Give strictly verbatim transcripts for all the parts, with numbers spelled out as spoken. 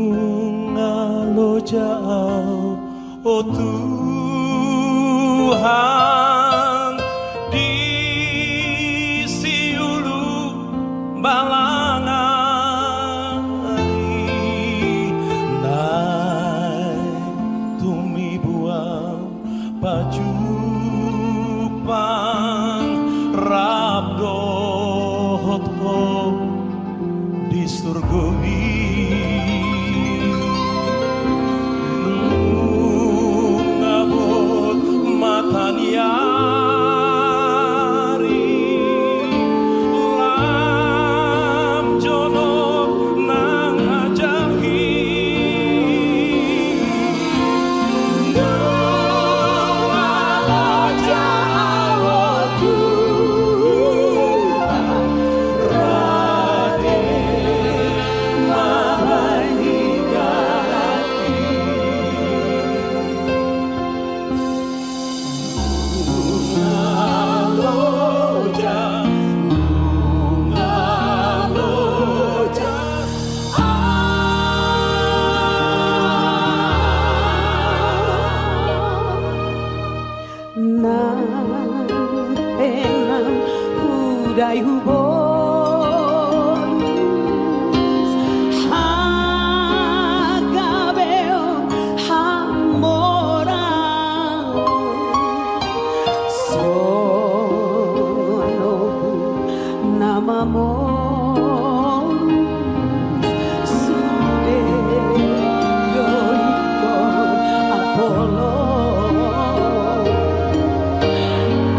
Nunga loja au, o Tuhan. Pajumpang rap dohot Ho di surgo i. Nunga bot mata ni ari, lam jonok nang ajal i. Nang pe nang hudai hubolus hagabeon hamoraon. Songon obu na mamolus sude do ingkon apolon.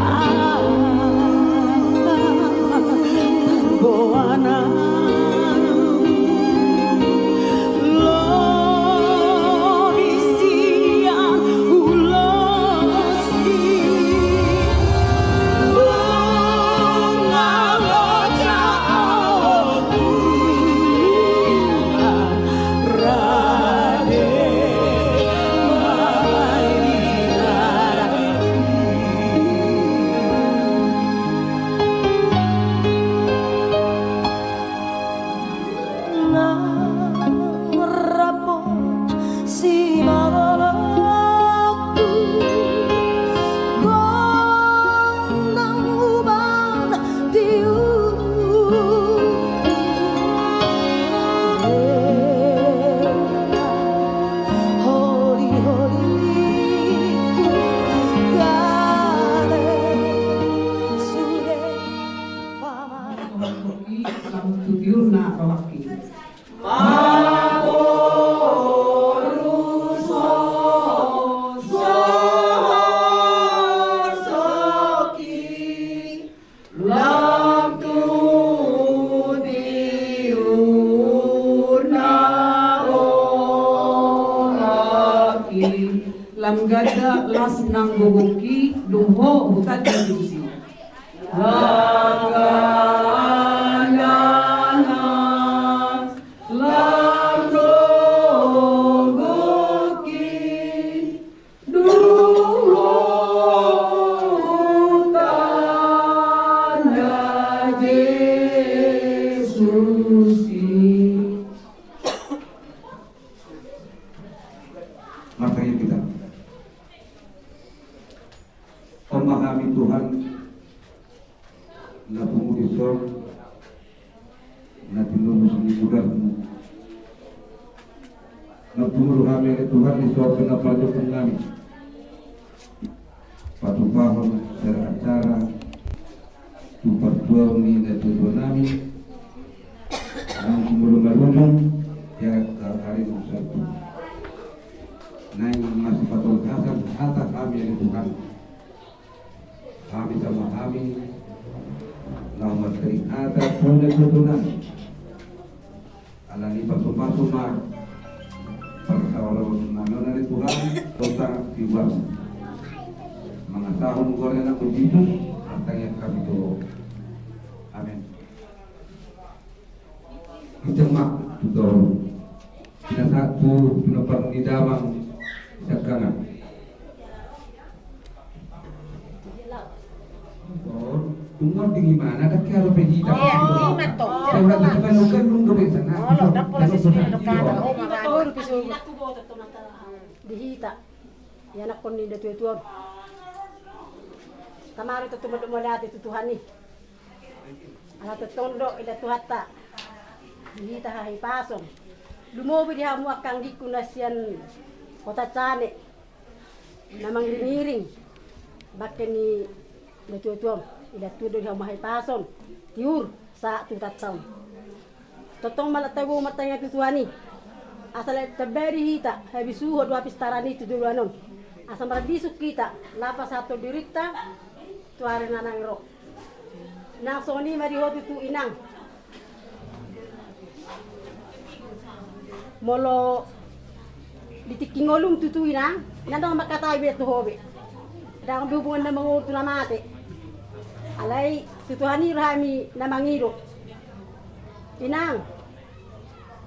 Ala boanan lobi sian ulos i. Nang rap Ho simangalangku, gong nang uban tiur. Holi-holingku gale sude pamarangku. Lam tu tiur na rohangki. Paboru so, so, soki. Lam tu tiur na rohangki. Lam ganda las nang gogongki, dung Ho hutanda tusi. Lam ganda las, lam gogongki, dung Ho hutanda Jesus i. Martangiang hita. On ma hami Tuhan, na pungu dison, na tinobus ni mudar-Mu. Na pungu do hami ale Tuhan dison, na pajokkon nami patupahon sada acara tu partuaon ni natua-tua nami, nang tu molo marujung, ya, ari Sabtu. Naeng masipatolhasan hata hami ale Tuhan. Hami sama hami, laho martari hata tu natua-tua nami. Alani pasu-pasu ma parsaoran nami on ale Tuhan, tongtong di uas. Mangasahon goar ni Anakmu Jesus, martangiang hami tu Ho. Amen. Ijang ma tu Ho. Pinasahat tu pinompar ni damang siangkangan. Tung marding imana, dang hea dope hita. Iya, ima to. Sai urat tu kan, kan dung dope sana. Olo, dang pola sisini do kan. Di hita. Ianakhon ni natua-tua on. Tamari tontu mandok mauliate tu Tuhan i. Ala tongtong do ila Tuhanta di hita hahipason. Lumobi di hamu angka anggingku na sian Kota Cane. Na mangiring-iring bangke ni natuatuam, ilan tuan do di hamu hahipason, tiur sahat tu hutanta on. Tongtong ma lam tabo martangiang tu Tuhan i, asa lam tamba di hita habisuhon dohot hapistaran i tu joloan on, asa marbisuk hita laho pasahathon dirinta tu ari na naeng ro. Nang songon i ma di ho tutu, Inang. Molo di tingki ngolum tutu, Inang, ndang adong mangkatai be tu ho be. Ndang adong be hubungan na mangolu tu na mate. Alai tu Tuhan i do hami na mangido, Inang.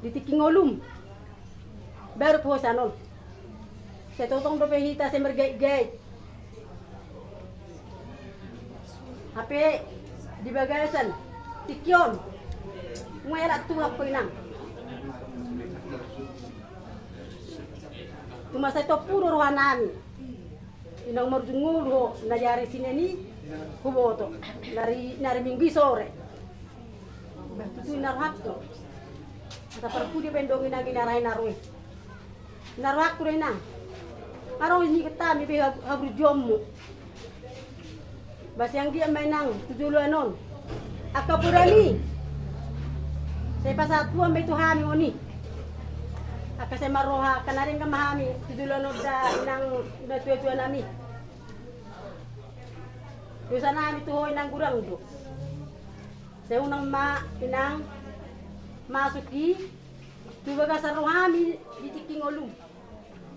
Di tingki ngolum baru pe ho sian on. Sai tongtong dope hita sai margait-gait. Hape di bagasan tingki on, nunga elak Tuhan ho, Inang. Tung mansai tompu do rohanami. Inang, marujung ngolu ho na di ari Sinen i huboto, na ari, na ari Minggu i sore. Bah, tutu na rohangku. Asa parpudi baen dongan i, Inang, i na rai na ro i. Na rohangku do, Inang. Adong ni hami be hab-, haburjuonmu. Bah, sai anggiat ma, Inang, tu joloan on angka poda i sai pasahat Tuhan ma i tu hami on i. Angka sai marroha, angka na denggan ma hami tu joloan on da, Inang, natuatuanami. Dosanami tu ho, Inang, godang do. Sai unang ma, Inang, masuk i tu bagasan rohami di tingki ngolum.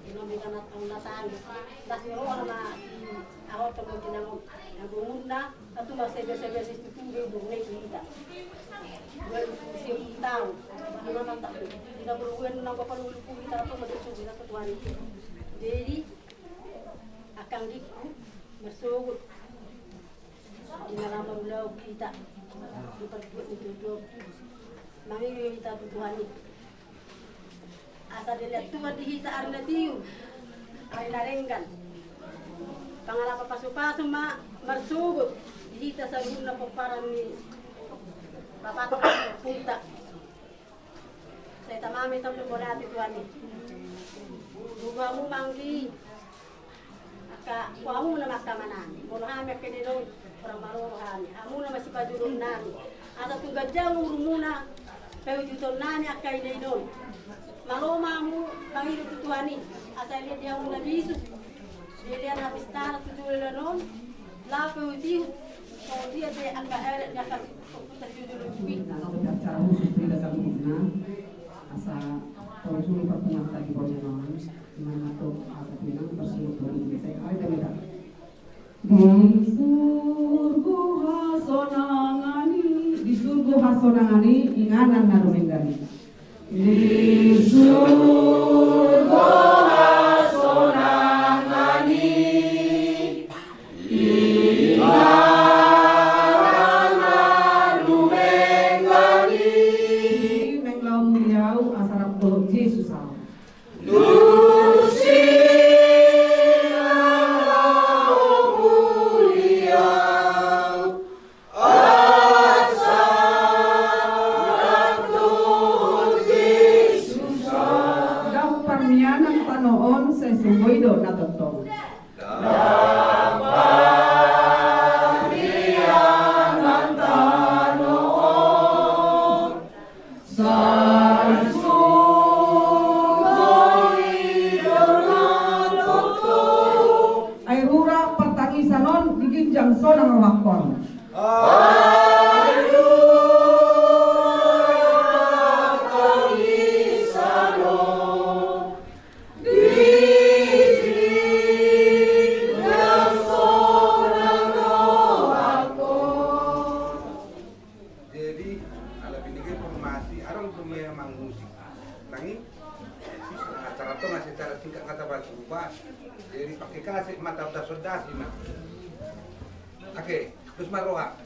Inang, beta na tau na tangis. Das ni roha na dihaholonmu, Inang, on. Nang umurna na tumang sadia-sadia, sian tutu do i, umurna i tu hita. Dua pulu sia taon. Inang, mantap. Inang, molo hita na palu-palu hita tu masa sudah ketua. Jadi angka anggingku, marsogot di na laho marulaon hita di parbuat ni tutu, mangido hita tu Tuhan i. Asa dilehon Tuhan di hita ari na tio, ari na denggan. Pangalaho pasu-pasu ma marsogot di hita saluhutna pomparan ni bapanta, punta. Sai tama ma i, tama ma i, mauliate tu Tuhan i. Boha hamu ma anggi, angka, boha hamu nama angka amanami. Molo hami angka ina i, on, hurang maroro hami. Hamu nama sipajodoonnami. Asa tung ganjang umurmuna, paihutihutonnami angka ina i, on. Malo ma hamu mangido tu Tuhan i, asa dilehon di hamu na bisuk. Dilehon hapistaran tu joloan on, laho paihutihut songon dia pe angka adat ni angka si-, ompunta sian joloan i. Nah, untuk acara khusus beda sama, asa tahu dulu pertemuan tadi, Bang, memang mana tuh apa bilang bersyukur, saya kira beda. Di surgo hasonangan i, di surgo hasonangan i, inganan na dumenggan i. Di surgo hasonangan i, inganan na dumenggan i. Mengelaon muli ahu asa rap dohot Jesus ahu. Tusi na laho muli ahu, asa rap dohot Jesus ahu. Ndang parmianan tano on, sai sumoi do na tongtong. Ndang parmianan tano on, sai sumoi do na tongtong. Ai rura partangisan on di ginjang sonang rohangkon. Ai rura partangisan on di ginjang sonang rohangkon. Jadi, ala binege formasi, adong tu memang musik. Tangi, acara tu masih acara singkat kata bahasa lupa. Jadi, pakai kasih mata udah sodas, Ima. Oke, terus maroha.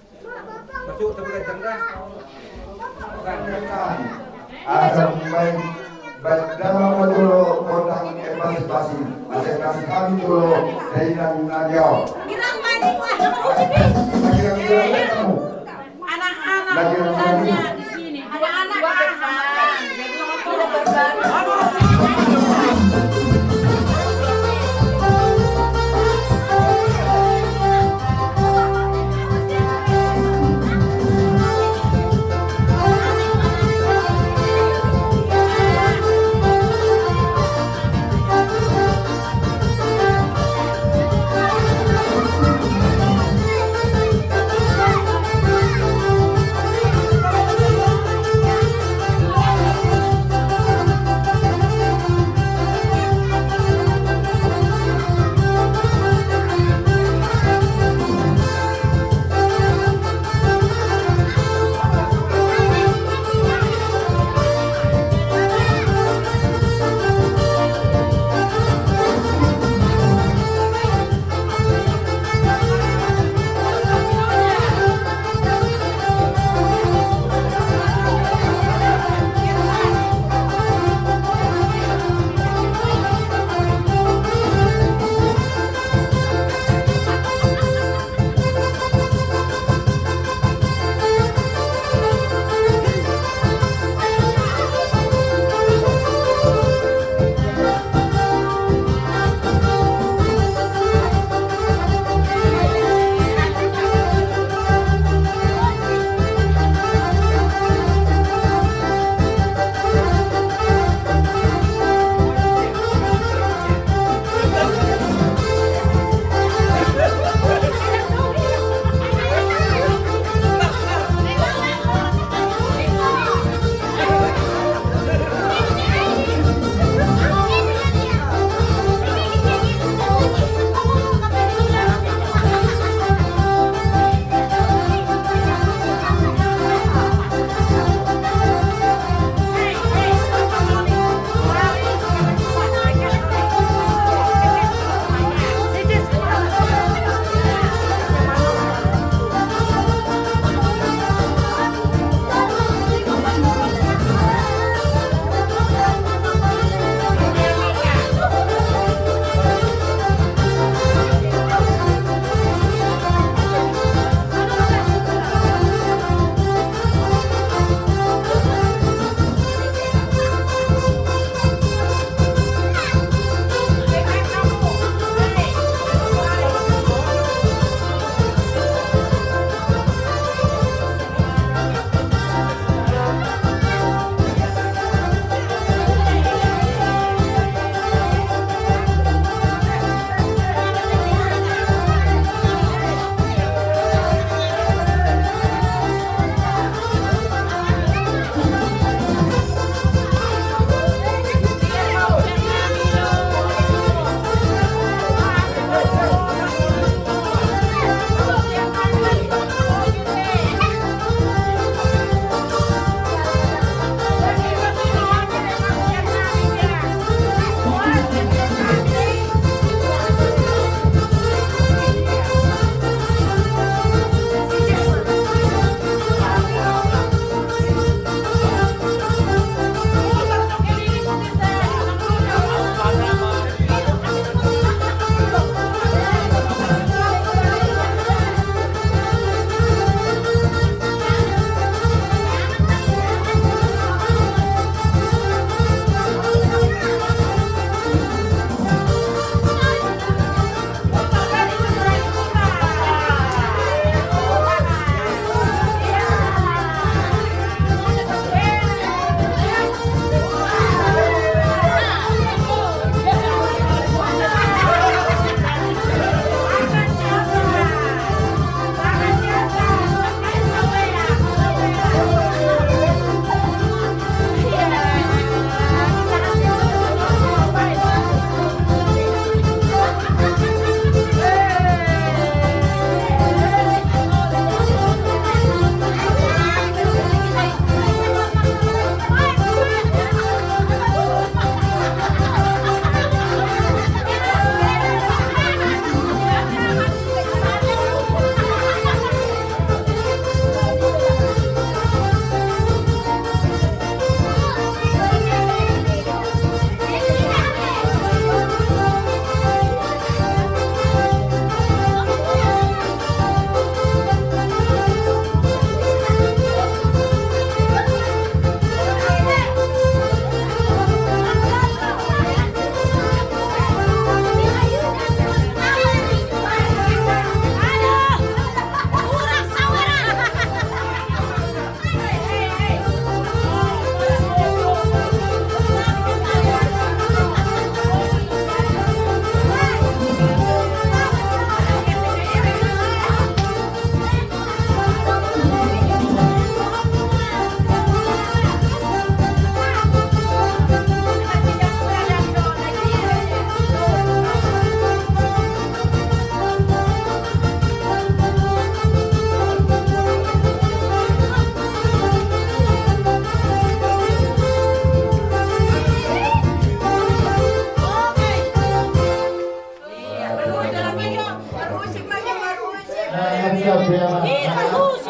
Masuk, tapi kencang dah. Asa baik. Baik, dama mo jolo gondang epasi-pasi. Asa epasi hami jolo dainang na diau. Girang maning, wah. Girang, girang, girang. Anak-anak, girang, girang, urusannya di sini. Anak-anak, ah. Jadi, orang tua berbaru. Aduh.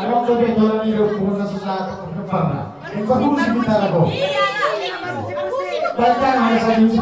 Adong dope tolan i do, purna susa. Bagus, kita lagu. Baik, kan, ada satu musik.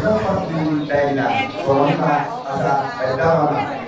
Daina, songon i ma asa baen damang.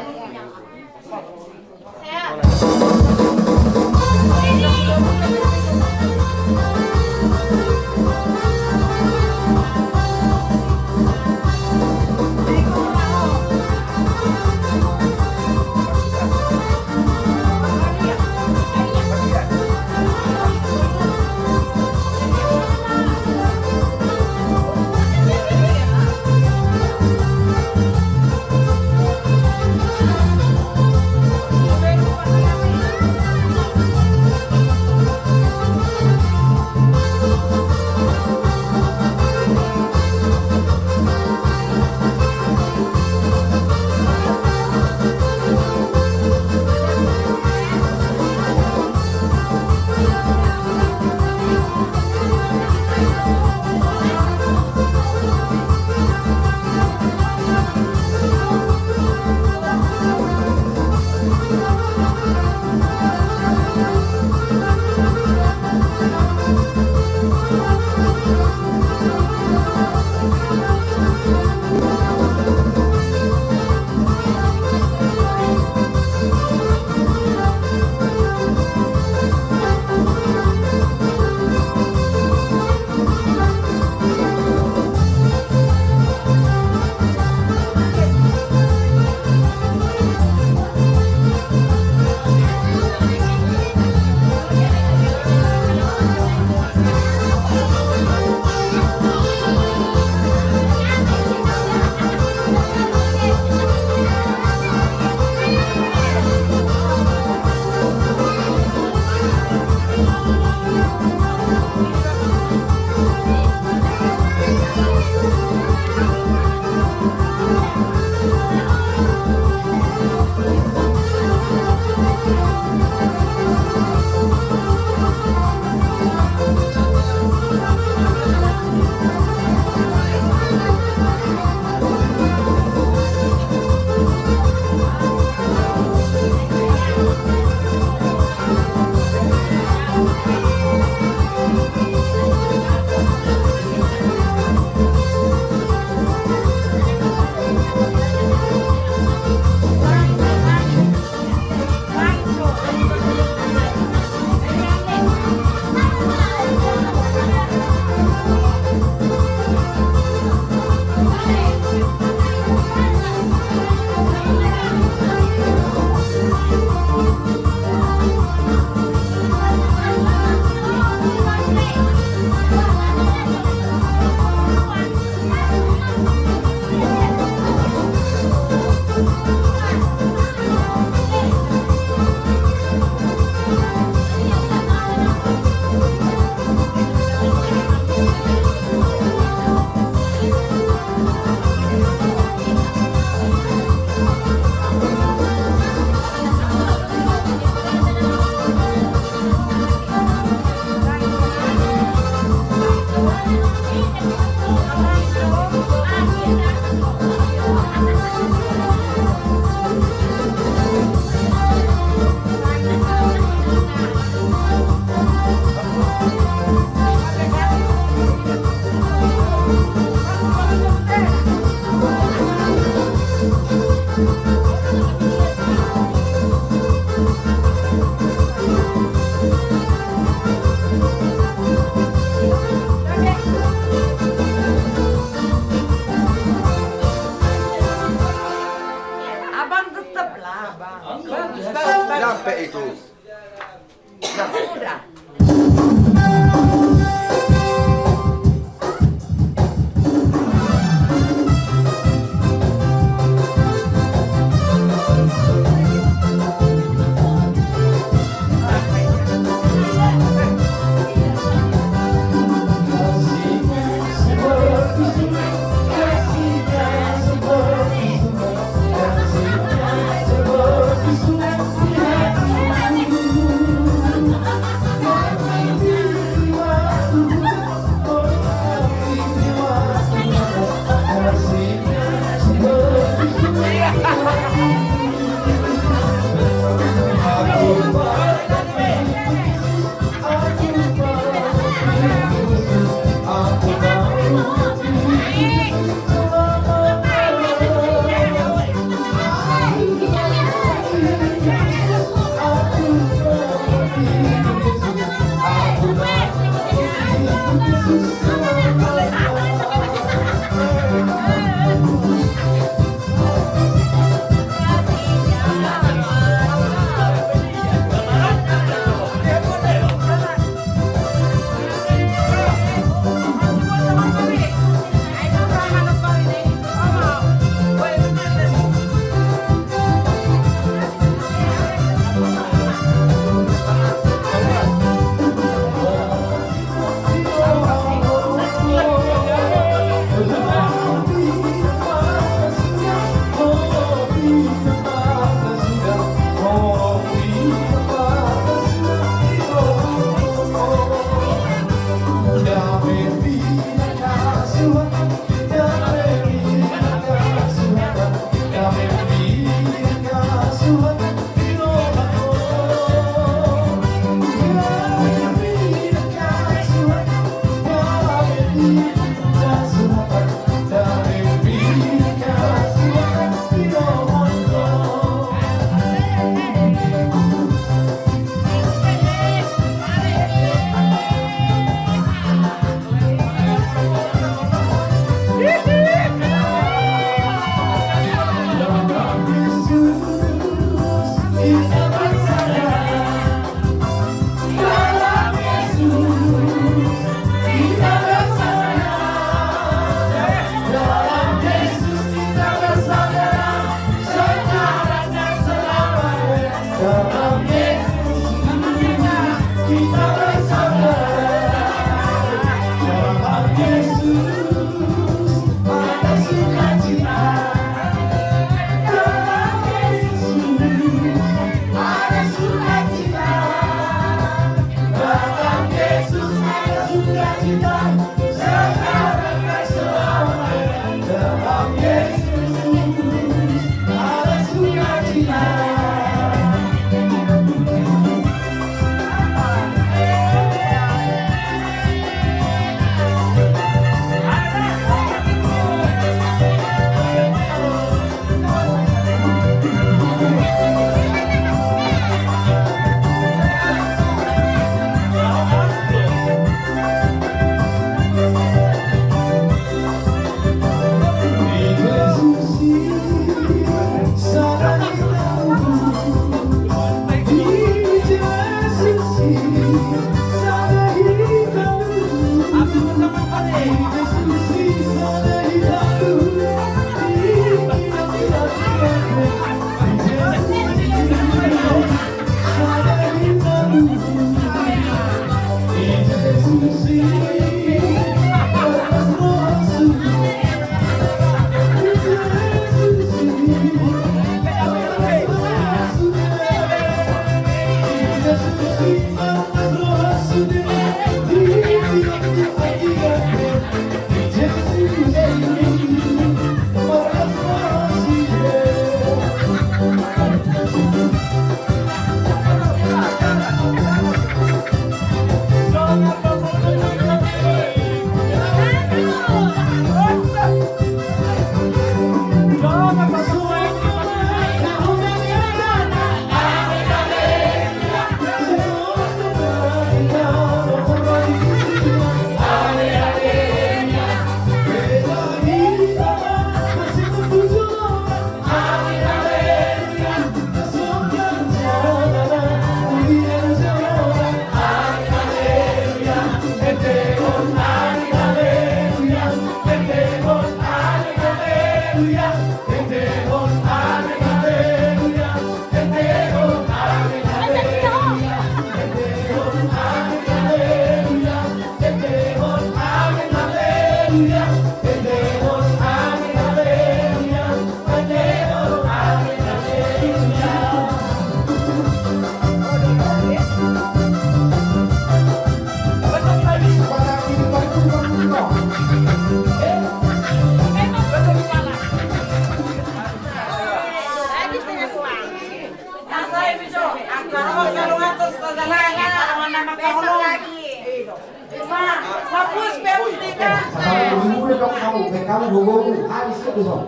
Bekalan hugomu, habis itu, Bang.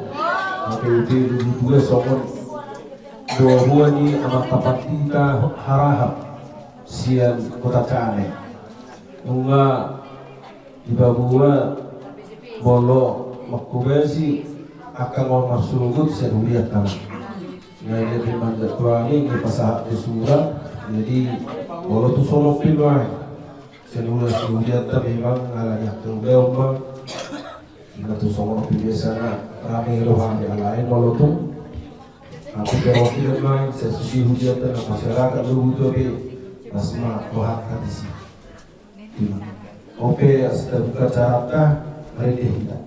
Oke, itu, itu juga songon. Buah-buah ni amanta pandita Harahap sian Kota Cane. Nunga dipaboa molo mangkobasi angka na marsogot sian huria tama. Nah, jadi mandat tuani, ini pasahat di surat. Jadi, molo tu songon pe nuaeng. Sian huria, sian huria tama memang ala ni angka ulaon ma. Ima tu songon on pe biasana rame roha ni alai molo tung. Tapi perwakilan ma sian sude huria tama masyarakat Lubutu pe, las ma rohanta disi. Ima. Oke, asa tabuka acaranta, marende hita.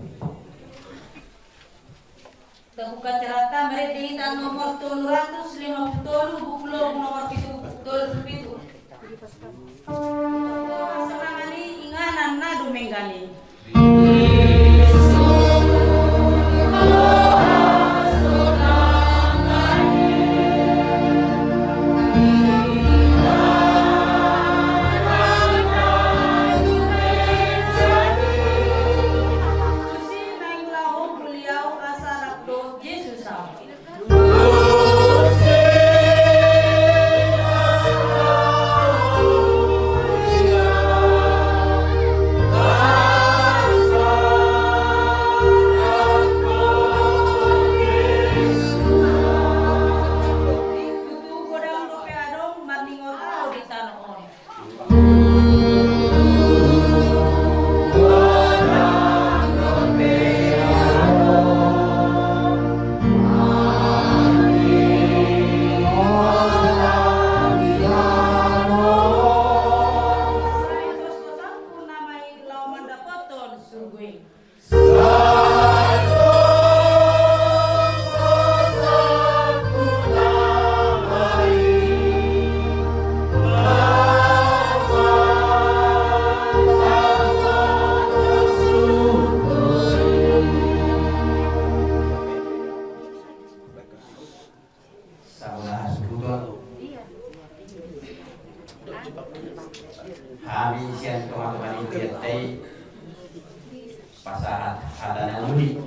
Tabuka acaranta, marende hita nomor tolu ratus lima puluh tolu, buku lobung nomor pitu, tolu puluh pitu. Sonang i inganan na dumenggan i. Tusi naeng laho muliao asa rap dohot Jesus au. Tutu godang dope adong marningot au di tano on. Sabola hasuhuton. Hami sian tonga-tonga ni huria i pasahat hata na uli.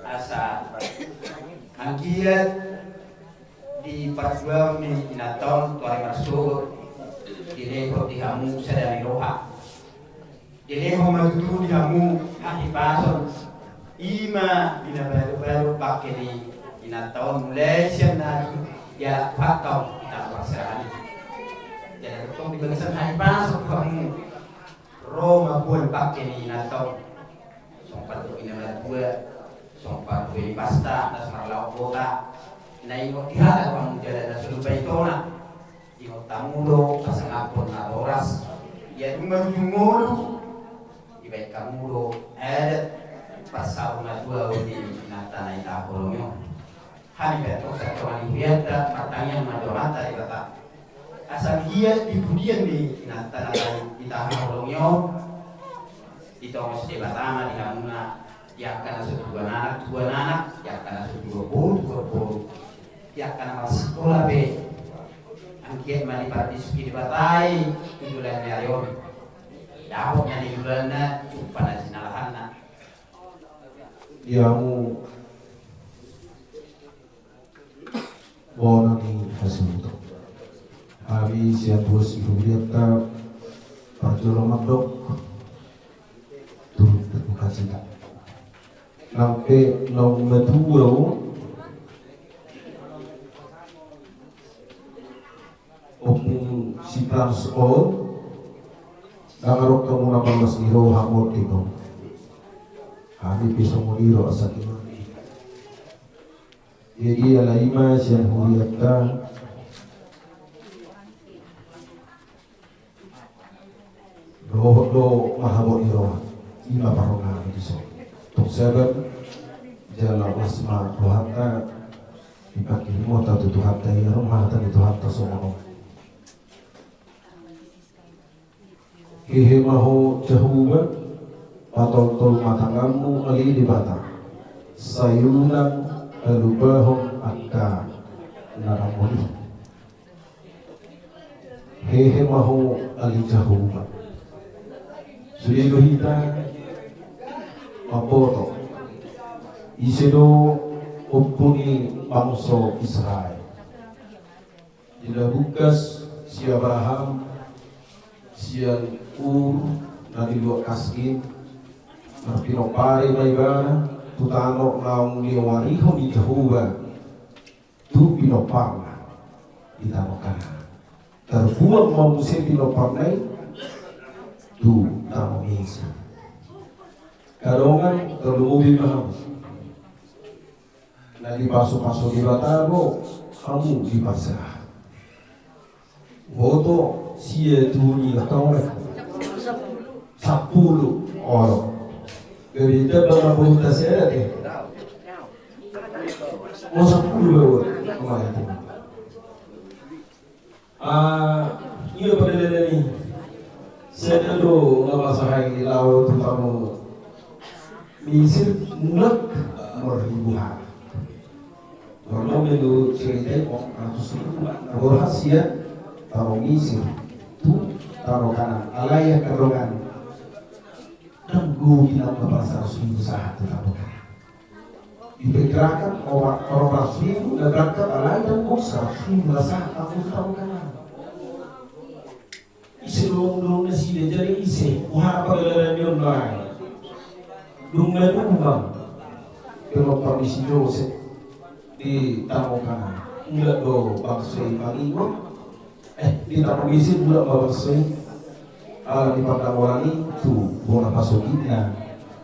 Asa anggiat di parjuaon ni inanta on tu ari marsogot, dilehon di hamu sada ni roha. Dilehon ma tutu di hamu hahipason, ima di na baru-baru bangke ni inanta on, mulai sian na dialap hata on, di tano parserahan i. Jadi tong di bagasan hahipason tu hamu, ro ma buan bangke ni inanta on. Songon pardohot ni na matua, songon pardohot ni pasta, na so marlaok bota, na ingot di hata do hamu jala na so lupa itona. Ingot hamu do pasangaphon natoras, ia dung marujung ngolu, dibaen hamu do adat parsaur matua on di inanta na hita holongi on. Hami pe antong sian tonga ni hurianta martangiang ma tu Amanta Debata, asa anggiat di pudian ni inanta na hita holongi on, ditongos Debata ma di hamuna, di angka na so tubuan anak, tubuan anak, di angka na so tubuan boru, tubuan boru, di angka na marsikola pe, anggiat ma dipardisuhi Debata i tu joloan ni ari on. Dapot na nidokna, jumpa na jinalahanna. Di hamu bona ni hasuhuton. Hami sian bosi hurianta parjolo mandok turut berduka cita. Nang pe naung matua on, Ompung si Frans on, ndang adong hamu na marlas ni roha mode do. Hami pe songon i ro asa kemari. Jadi alai ima sian hurianta dohot do marhabot ni roha, ima parroha ni dison. Tung sabar jala las ma rohanta. Dipangkirimon hata tu Tuhanta, ia ro ma hata ni Tuhanta songon on. Hehe ma ho Jahowa, patoltol ma tanganmu ale Debata, sai unang halupahon angka na ramoti. Hehe ma ho ale Jahowa. Sude do hita mamboto ise do ompu ni bangso Israel. Di na bungkas si Abraham sian Ur na di luat Kasdim, marpinompar ma ibana tu tano naung nioarihon ni Jahowa tu pinomparna di tano Kanaan. Tarbuang ma muse pinomparna i tu tano Misir. Angka dongan, tarlumobi ma hamu na dipasupasu Debata do hamu di parsirangan. Boto sia tu ni tore sampulu olo. Gabe tamba ma bohut na sada te. O sampulu bawa kemarin tu. Ah, ia pada dada ni. Sada do na masa hai lao tu tano Misir mulak marribu halak. Molo menurut cerita i, ratus ribu na borhat sian tano Misir tu tano Kanaan. Alai angka dongan, dang go binang ma saratus ribu sahat tu tano Kanaan. Diperkirakan orang, orang saratus ribu na berangkat, alai dang go saratus ribu na sahat tu tano Kanaan. Ise do, do nasida, jadi ise? Boha pangalaman ni on nai? Dung na dumang pinompar ni si Josep di tano Kanaan, mulak do bangso i mangido. Eh, di tano Misir mulak ma bangso i. Ala ni pandangolan i tu bona pasogitna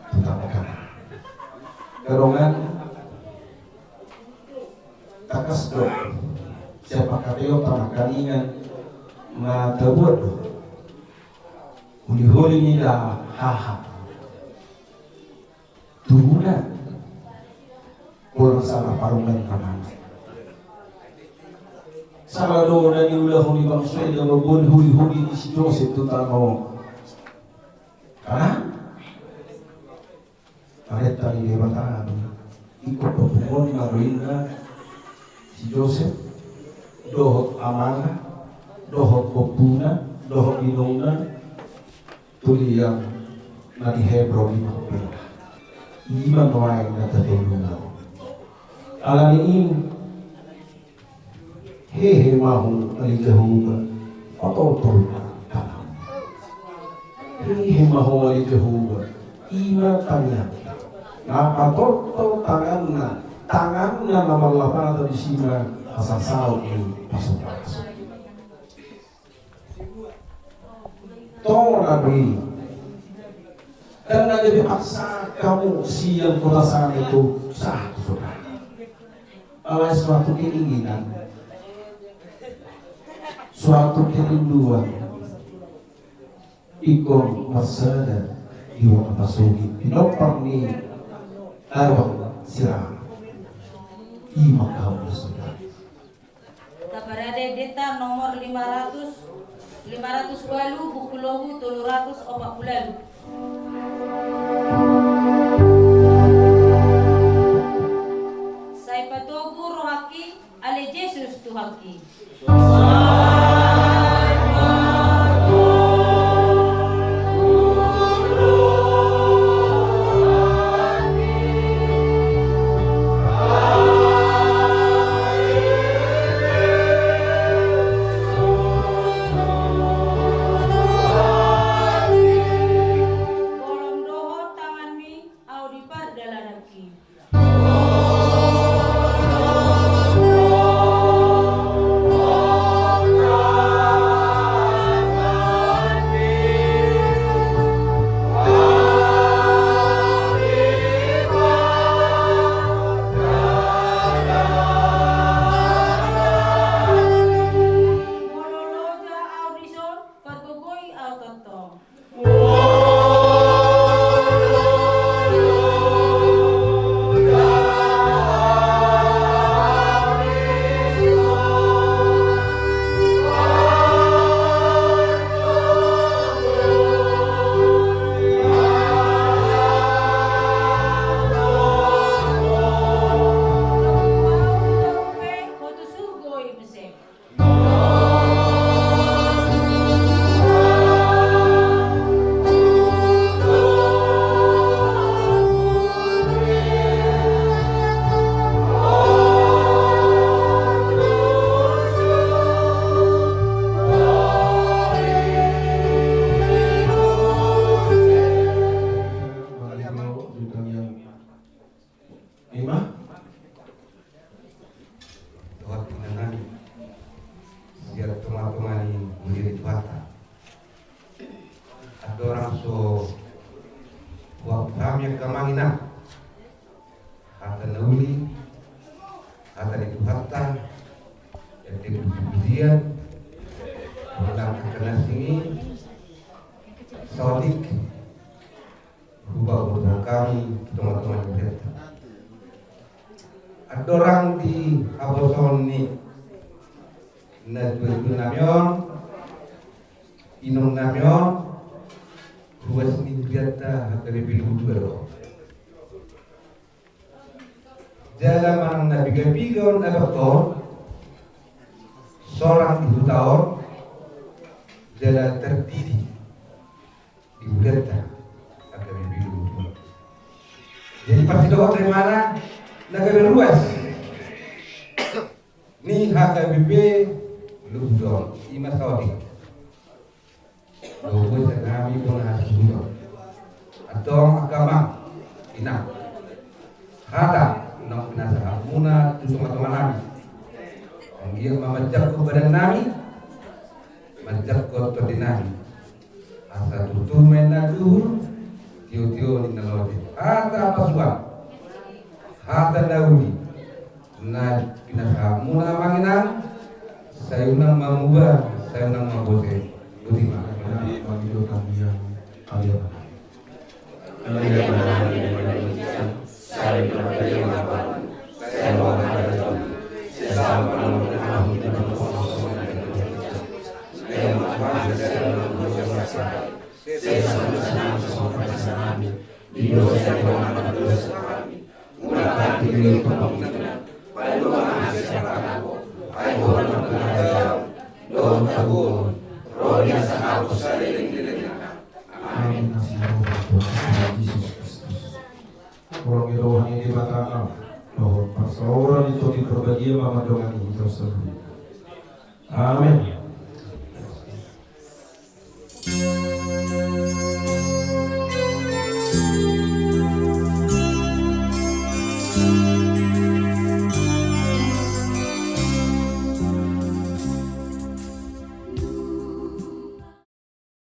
tu tano Kanaan. Angka dongan, tangkas do sian pangkataion, pangkataion na tabuat do. Holi-holi ni da haha. Tuhuna. Bola salah parungan kanan. Salah do na niulahon ni bangso i da mamboan holi-holi ni si Josep tu tano Kanaan. Parenta ni Debata do i. Ingkon papunguonna do inna si Josep dohot amana, dohot ompuna, dohot inongna tu liang na di Hebron i, Makpela. I ma nuaeng na tatolu na. Alani i, hehe ma ho ale Jahowa, patoltol ma tangan. Hehe ma ho ale Jahowa, i ma tangiang. Na patoltol tanganna, tanganna na marlapatan disi ma hasasaut ni pasupasu. Tona do i. Dang na gabe paksa hamu sian kota sana i tu sahat tu sodara. Alai suatu keinginan, suatu kerinduan ingkon marsada di bona pasogit pinompar ni abang sira. I ma hamu na sodara. Taparade deta nomor lima ratus, lima ratus ualu, buku logu tolu ratus opat pulu ualu. Sai patogu rohangki ale Jesus Tuhanki. Bolon dohot tanganmi ahu di pardalananki. Molo loja ahu dison, patogoi ahu tongtong. Ima. Dohot inanami sian tongatonga ni huria ni Tuhanta. Andorang so huampahami angka amang inang hata na uli, hata ni Tuhanta, ende pujipujian, ulang angka na singgi, saotik hupabotohon hami tu tongatonga ni hurianta. Andorang di habosoon ni na tuatua nami on, inong nami on, ruas ni hurianta H K B P Luhut dua do. Jala manang na pigapiga on abangta on, sorang di huta on, jala tardidi di hurianta H K B P Luhut. Jadi, parsidohot rimana na gabe ruas ni H K B P Luhut on, ima saotik. Dohot sian hami bona hasuhuton. Antong angka amang inang, hata naung pinasahatmuna tu tongatonga nami, anggiat ma manjangkon badan nami, manjangkon tondi nami. Asa tutu ma ninna luhut, tiotio ninna lote. Hata pasuan, hata na uli na pinasahatmuna amang inang, sai unang ma muba, sai unang ma bote. Boti ma. Mangido tangiang haliangan. Amin. Asi ni roha ni Tuhan Jesus Kristus, holong ni roha ni Debata Ama, dohot parsaoran ni Tondi Parbadia ma mandongani hita saluhutna. Amin.